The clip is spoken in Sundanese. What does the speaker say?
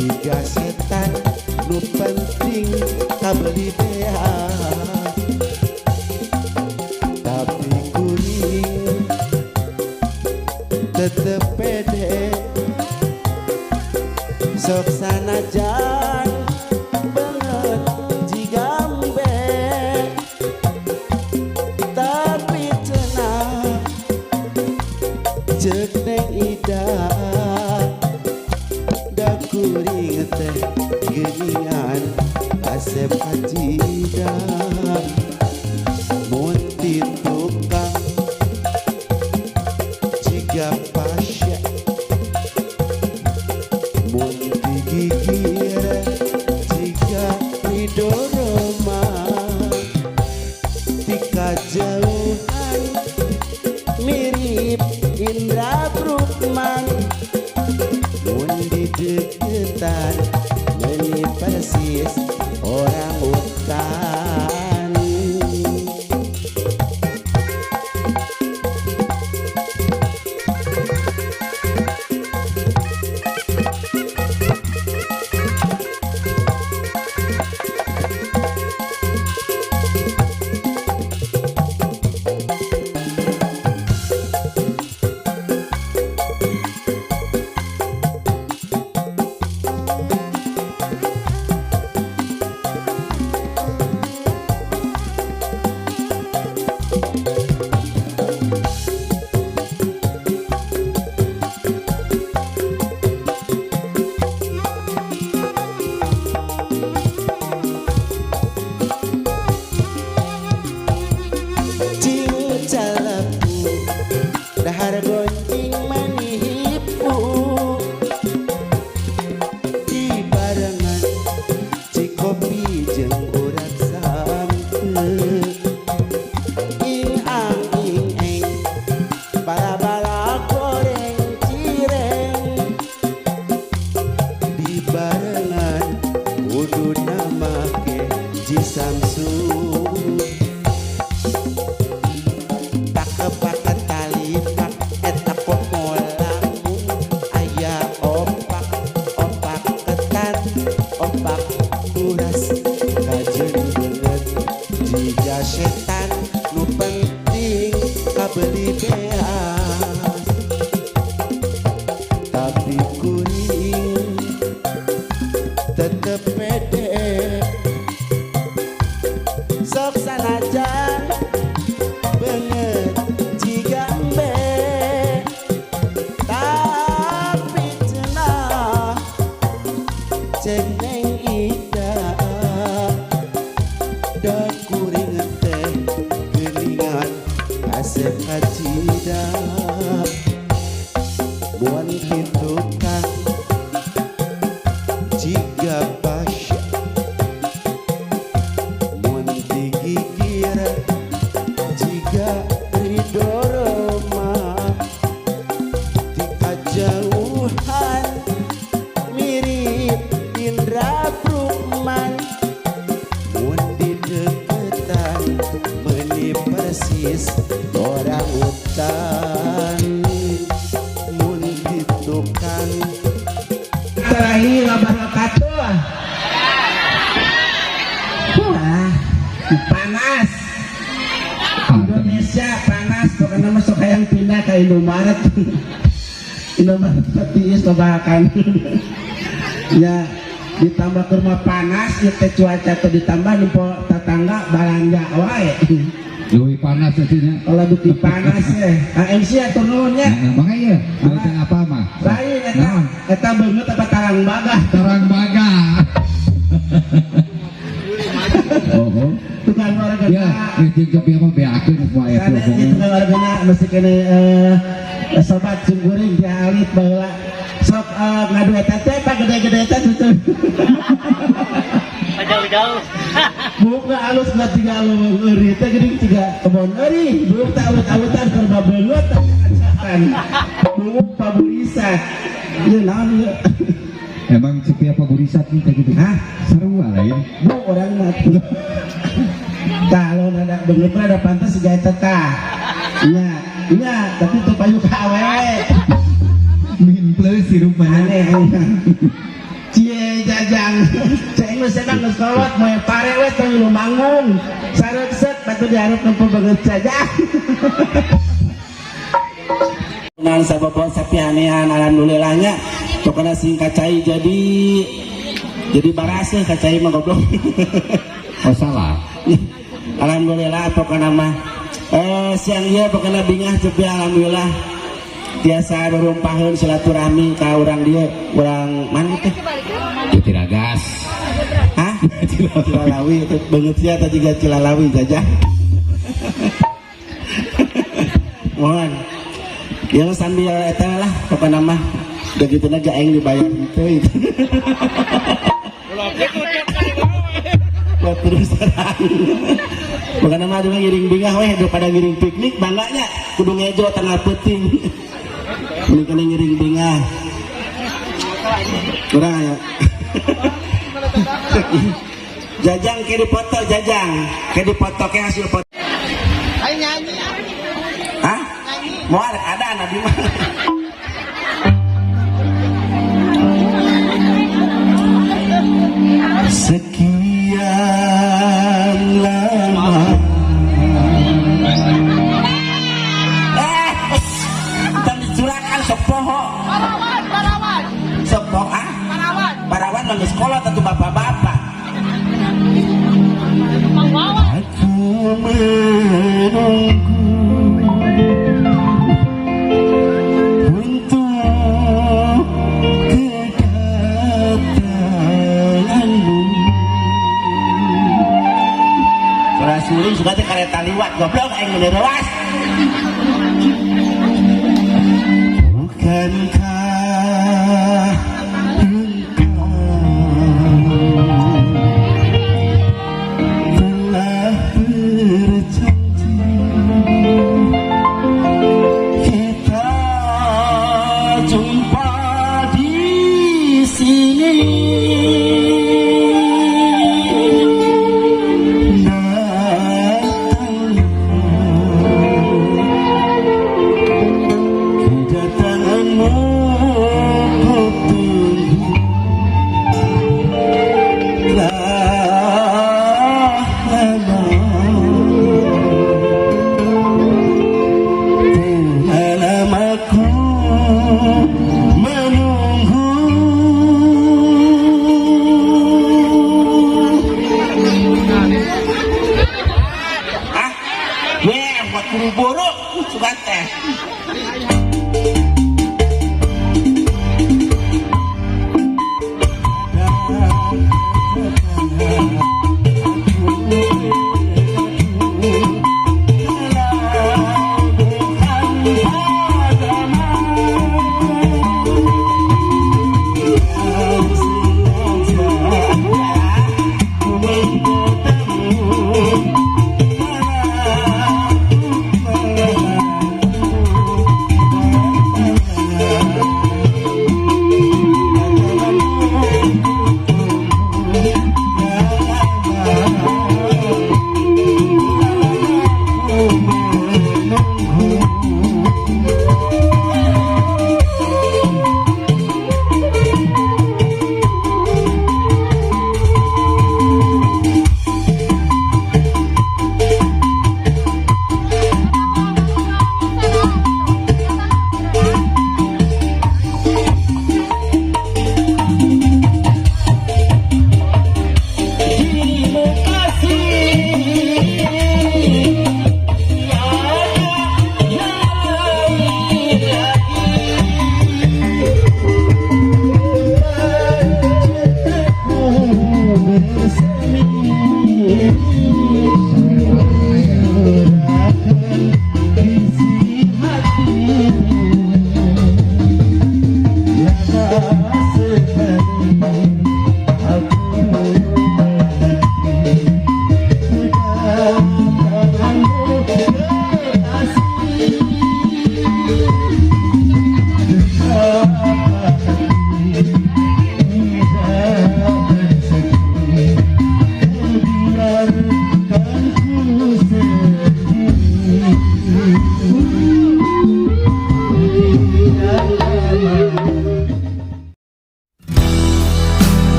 Jiga setan nu penting kabeli beas, tapi kuring tetep pede. Sok sanajan beungeut jiga embe, tapi cenah ceuk Neng Ida, da kuring teh geuningan asep kacida. Mun ti tukang jiga Pasha, mun ti gigir jiga Ridho Roma, ti kajauhan mirip Indra Bruggman, mun dideketan meuni persis orang utan. Cing calepu dahar gonjing manihipu, dibarengan cikopi jeung urat sampe, ing ang ing eng bala-bala goreng cireng, dibarengan kuduna make Jisamsu. Pakai tali pak eta komo lamun aya opak opak ketan opak buras, kajeun beungeut jiga setan nu penting kabeli beas, tapi kuring tetep pede. Sok sanajan beungeut jiga embe, tapi cenah ceuk Neng Ida, da kuring teh geuningan asep kacida. Mun ti tukang jiga Pasha, mun ti gigir jiga Ridho Roma, ti kajauhan mirip Indra Bruggman, mun dideketan meuni persis orang utan. Mun di tukang Warahmatullahi wabarakatuh. Wah, panas. Indonesia panas, pokoknya masuk hayang pindah ke Indomaret. Indomaret tiis bahkan. Ya, ditambah ke rumah panas, ya teh cuaca tuh ditambah nempo tetangga balanja wae. Leuwih panas artinya. Kalau bukti panas ya. AMC atur nuhun ya. Nah, makanya ya, apa mah? Lain eta eta beungeut apa tarang baga? Tarang baga. Oh. Tukang warga. Ya, jeung kopi apa beakeun semua aya. Sana itu tukang wargana mesti kene sobat sungguring di alit baheula. Sok ngadu eta teh pak gede-gede eta tuh. Jauh-jauh. Buka alus nggak tiga lu eury teh geuning tiga kebon eury. Buuk teh awut-awutan keur babeungeut kan. Buuk paburisat. Ieu naon ieu? Emang sepi apa burisat nih kayak gitu? Hah? Seru lah ya. Bu orang mah tuh. Kalau ada beungeut mah ada pantas siga eta tah. Nya, nya, tapi teu payu ka awewe. Min plus hirup mah. Aneh. Cie. Jajang. Cek geus sedang geus kolot moe pare we tong lu manggung. Sareukseut batu dihareup nempo beungeut Jajang. Nan sababon sapihanean alhamdulillahnya pokoknya sing kacai jadi baraseuh kacai mah goblok. Oh salah. Alhamdulillah pokoknya mah siang ieu pokoknya bingah cepi alhamdulillah tiasa rumpaheun silaturahmi ka urang dieu, urang mana teh? Jatiragas. Hah? Cilalawi itu beungeut sia teh jiga Cilalawi jajah. Mohon. Ya sambil eta lah pokoknya mah begitu na aing dibayar gitu itu. Buat terus terang. Pokoknya mah juga ngiring bingah weh daripada ngiring piknik bangganya kudu ngejo tengah peuting. Ini kena ngiring bingah. Kurang ya. Jajang ke dipoto jajang, ke dipoto ke hasil foto. Ayo nyanyi. Hah? Mau ada anak di mana? Sekian lama. Entah dicurahkan sok poho. Parawan, parawan. Sok poho, ah? Parawan. Parawan mah geus kolot atuh bapak-bapak. Mang Wawan. Aku menunggu untuk kedatanganmu. Suara suling suka teh kareta liwat goblok aing mun reuas.